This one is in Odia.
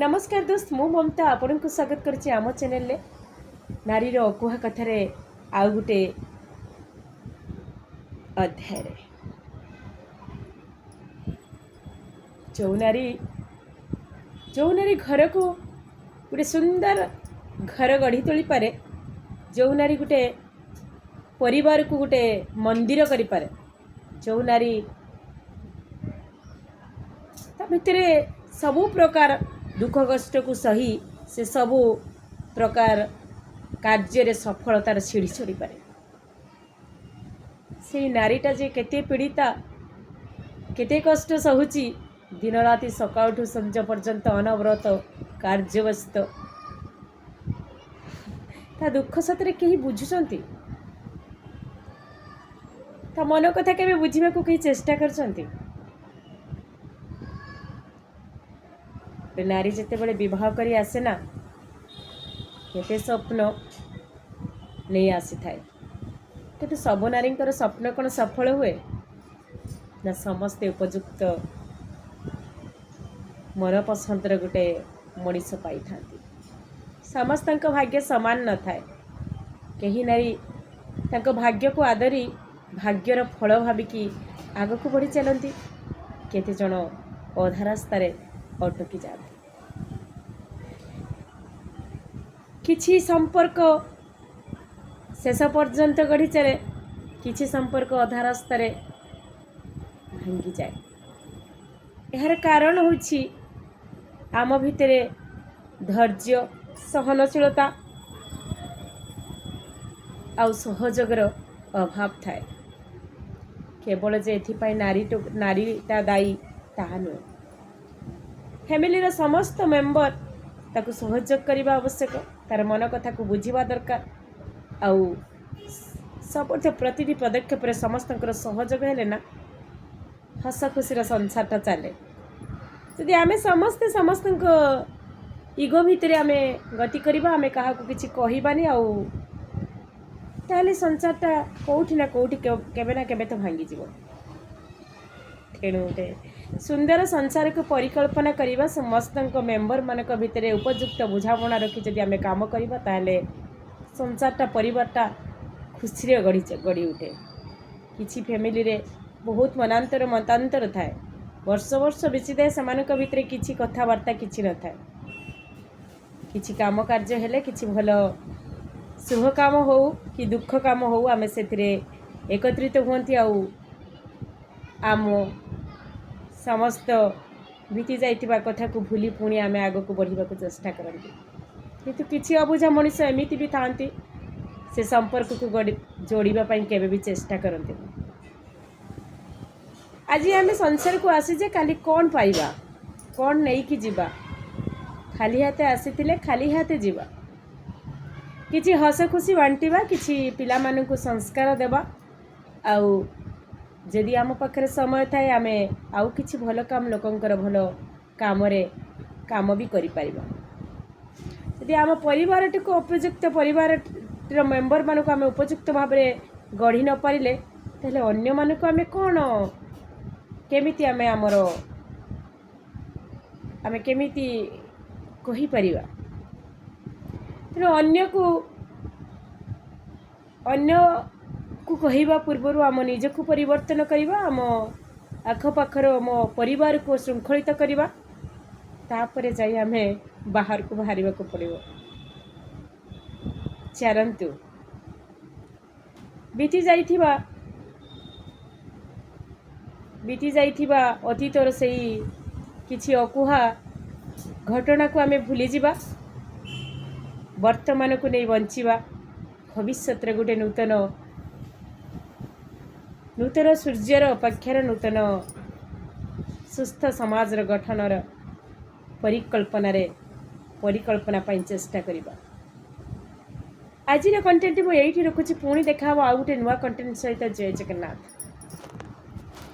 ନମସ୍କାର ଦୋସ୍ତ, ମୁଁ ମମତା ଆପଣଙ୍କୁ ସ୍ୱାଗତ କରୁଛି ଆମ ଚ୍ୟାନେଲରେ ନାରୀର ଅକୁହା କଥାରେ ଆଉ ଗୋଟେ ଅଧ୍ୟାୟରେ। ଯେଉଁ ନାରୀ ଘରକୁ ଗୋଟେ ସୁନ୍ଦର ଘର ଗଢ଼ି ତୋଳିପାରେ, ଯେଉଁ ନାରୀ ଗୋଟେ ପରିବାରକୁ ଗୋଟେ ମନ୍ଦିର କରିପାରେ, ଯେଉଁ ନାରୀ ତା ଭିତରେ ସବୁ ପ୍ରକାର ଦୁଃଖ କଷ୍ଟକୁ ସହି ସେ ସବୁ ପ୍ରକାର କାର୍ଯ୍ୟରେ ସଫଳତାର ସିଢ଼ି ଚଢ଼ିପାରେ, ସେଇ ନାରୀଟା ଯେ କେତେ ପୀଡ଼ିତା, କେତେ କଷ୍ଟ ସହୁଛି, ଦିନ ରାତି ସକାଳଠୁ ସଞ୍ଜ ପର୍ଯ୍ୟନ୍ତ ଅନବରତ କାର୍ଯ୍ୟବ୍ୟସ୍ତ, ତା ଦୁଃଖ ସତରେ କେହି ବୁଝୁଛନ୍ତି? ତା ମନ କଥା କେବେ ବୁଝିବାକୁ କେହି ଚେଷ୍ଟା କରିଛନ୍ତି? ନାରୀ ଯେତେବେଳେ ବିବାହ କରି ଆସେ ନା, କେତେ ସ୍ୱପ୍ନ ନେଇ ଆସିଥାଏ। କିନ୍ତୁ ସବୁ ନାରୀଙ୍କର ସ୍ୱପ୍ନ କ'ଣ ସଫଳ ହୁଏ ନା ସମସ୍ତେ ଉପଯୁକ୍ତ ମନ ପସନ୍ଦର ଗୋଟେ ମଣିଷ ପାଇଥାନ୍ତି? ସମସ୍ତଙ୍କ ଭାଗ୍ୟ ସମାନ ନଥାଏ। କେହି ନାରୀ ତାଙ୍କ ଭାଗ୍ୟକୁ ଆଦରି ଭାଗ୍ୟର ଫଳ ଭାବିକି ଆଗକୁ ବଢ଼ି ଚାଲନ୍ତି, କେତେଜଣ ଅଧା ରାସ୍ତାରେ ଅଟକି ଯାଆନ୍ତି। କିଛି ସମ୍ପର୍କ ଶେଷ ପର୍ଯ୍ୟନ୍ତ ଗଢ଼ି ଚାଲେ, କିଛି ସମ୍ପର୍କ ଅଧା ରାସ୍ତାରେ ଭାଙ୍ଗିଯାଏ। ଏହାର କାରଣ ହେଉଛି ଆମ ଭିତରେ ଧୈର୍ଯ୍ୟ, ସହନଶୀଳତା ଆଉ ସହଯୋଗର ଅଭାବ ଥାଏ। କେବଳ ଯେ ଏଥିପାଇଁ ନାରୀଟା ଦାୟୀ ତାହା ନୁହେଁ। ଫ୍ୟାମିଲିର ସମସ୍ତ ମେମ୍ବର ତାକୁ ସହଯୋଗ କରିବା ଆବଶ୍ୟକ, ତାର ମନ କଥାକୁ ବୁଝିବା ଦରକାର। ଆଉ ସବୁଠୁ ପ୍ରତିଟି ପଦକ୍ଷେପରେ ସମସ୍ତଙ୍କର ସହଯୋଗ ହେଲେ ନା ହସ ଖୁସିର ସଂସାରଟା ଚାଲେ। ଯଦି ଆମେ ସମସ୍ତେ ସମସ୍ତଙ୍କ ଇଗୋ ଭିତରେ ଆମେ ଗତି କରିବା, ଆମେ କାହାକୁ କିଛି କହିବାନି, ଆଉ ତାହେଲେ ସଂସାରଟା କେଉଁଠି ନା କେଉଁଠି କେବେ ନା କେବେ ତ ଭାଙ୍ଗିଯିବ। ତେଣୁ ଗୋଟେ ସୁନ୍ଦର ସଂସାରକୁ ପରିକଳ୍ପନା କରିବା, ସମସ୍ତଙ୍କ ମେମ୍ବରମାନଙ୍କ ଭିତରେ ଉପଯୁକ୍ତ ବୁଝାମଣା ରଖି ଯଦି ଆମେ କାମ କରିବା, ତାହେଲେ ସଂସାରଟା, ପରିବାରଟା ଖୁସିରେ ଗଢ଼ି ଉଠେ। କିଛି ଫ୍ୟାମିଲିରେ ବହୁତ ମନାନ୍ତର ମତାନ୍ତର ଥାଏ, ବର୍ଷ ବର୍ଷ ବିତିଯାଏ, ସେମାନଙ୍କ ଭିତରେ କିଛି କଥାବାର୍ତ୍ତା କିଛି ନଥାଏ। କିଛି କାମ କାର୍ଯ୍ୟ ହେଲେ, କିଛି ଭଲ ଶୁଭ କାମ ହଉ କି ଦୁଃଖ କାମ ହଉ, ଆମେ ସେଥିରେ ଏକତ୍ରିତ ହୁଅନ୍ତି ଆଉ ଆମ ସମସ୍ତ ବିତି ଯାଇଥିବା କଥାକୁ ଭୁଲି ପୁଣି ଆମେ ଆଗକୁ ବଢ଼ିବାକୁ ଚେଷ୍ଟା କରନ୍ତି। କିନ୍ତୁ କିଛି ଅବୁଝା ମଣିଷ ଏମିତି ବି ଥାଆନ୍ତି, ସେ ସମ୍ପର୍କକୁ ଗଢ଼ି ଯୋଡ଼ିବା ପାଇଁ କେବେ ବି ଚେଷ୍ଟା କରନ୍ତିନି। ଆଜି ଆମେ ସଂସାରକୁ ଆସିଛେ, କାଲି କ'ଣ ପାଇବା, କ'ଣ ନେଇକି ଯିବା? ଖାଲି ହାତେ ଆସିଥିଲେ ଖାଲି ହାତେ ଯିବା। କିଛି ହସ ଖୁସି ବାଣ୍ଟିବା, କିଛି ପିଲାମାନଙ୍କୁ ସଂସ୍କାର ଦେବା, ଆଉ ଯଦି ଆମ ପାଖରେ ସମୟ ଥାଏ, ଆମେ ଆଉ କିଛି ଭଲ କାମ, ଲୋକଙ୍କର ଭଲ କାମରେ କାମ ବି କରିପାରିବା। ଯଦି ଆମ ପରିବାରଟିକୁ ଉପଯୁକ୍ତ, ପରିବାରର ମେମ୍ବରମାନଙ୍କୁ ଆମେ ଉପଯୁକ୍ତ ଭାବରେ ଗଢ଼ି ନ ପାରିଲେ, ତାହେଲେ ଅନ୍ୟମାନଙ୍କୁ ଆମେ କ'ଣ କେମିତି ଆମେ କେମିତି କହିପାରିବା? ତେଣୁ ଅନ୍ୟକୁ କହିବା ପୂର୍ବରୁ ଆମ ନିଜକୁ ପରିବର୍ତ୍ତନ କରିବା, ଆମ ଆଖପାଖର ଆମ ପରିବାରକୁ ଶୃଙ୍ଖଳିତ କରିବା, ତାପରେ ଯାଇ ଆମେ ବାହାରକୁ ବାହାରିବାକୁ ପଡ଼ିବ। ଚାଲନ୍ତୁ, ବିତି ଯାଇଥିବା ଅତୀତର ସେଇ କିଛି ଅକୁହା ଘଟଣାକୁ ଆମେ ଭୁଲିଯିବା, ବର୍ତ୍ତମାନକୁ ନେଇ ବଞ୍ଚିବା, ଭବିଷ୍ୟତରେ ଗୋଟେ ନୂତନ ନୂତନ ସୂର୍ଯ୍ୟର ଅପେକ୍ଷାର, ନୂତନ ସୁସ୍ଥ ସମାଜର ଗଠନର ପରିକଳ୍ପନା ପାଇଁ ଚେଷ୍ଟା କରିବା। ଆଜିର କଣ୍ଟେଣ୍ଟ ମୁଁ ଏଇଠି ରଖୁଛି। ପୁଣି ଦେଖା ହେବ ଆଉ ଗୋଟେ ନୂଆ କଣ୍ଟେଣ୍ଟ ସହିତ। ଜୟ ଜଗନ୍ନାଥ।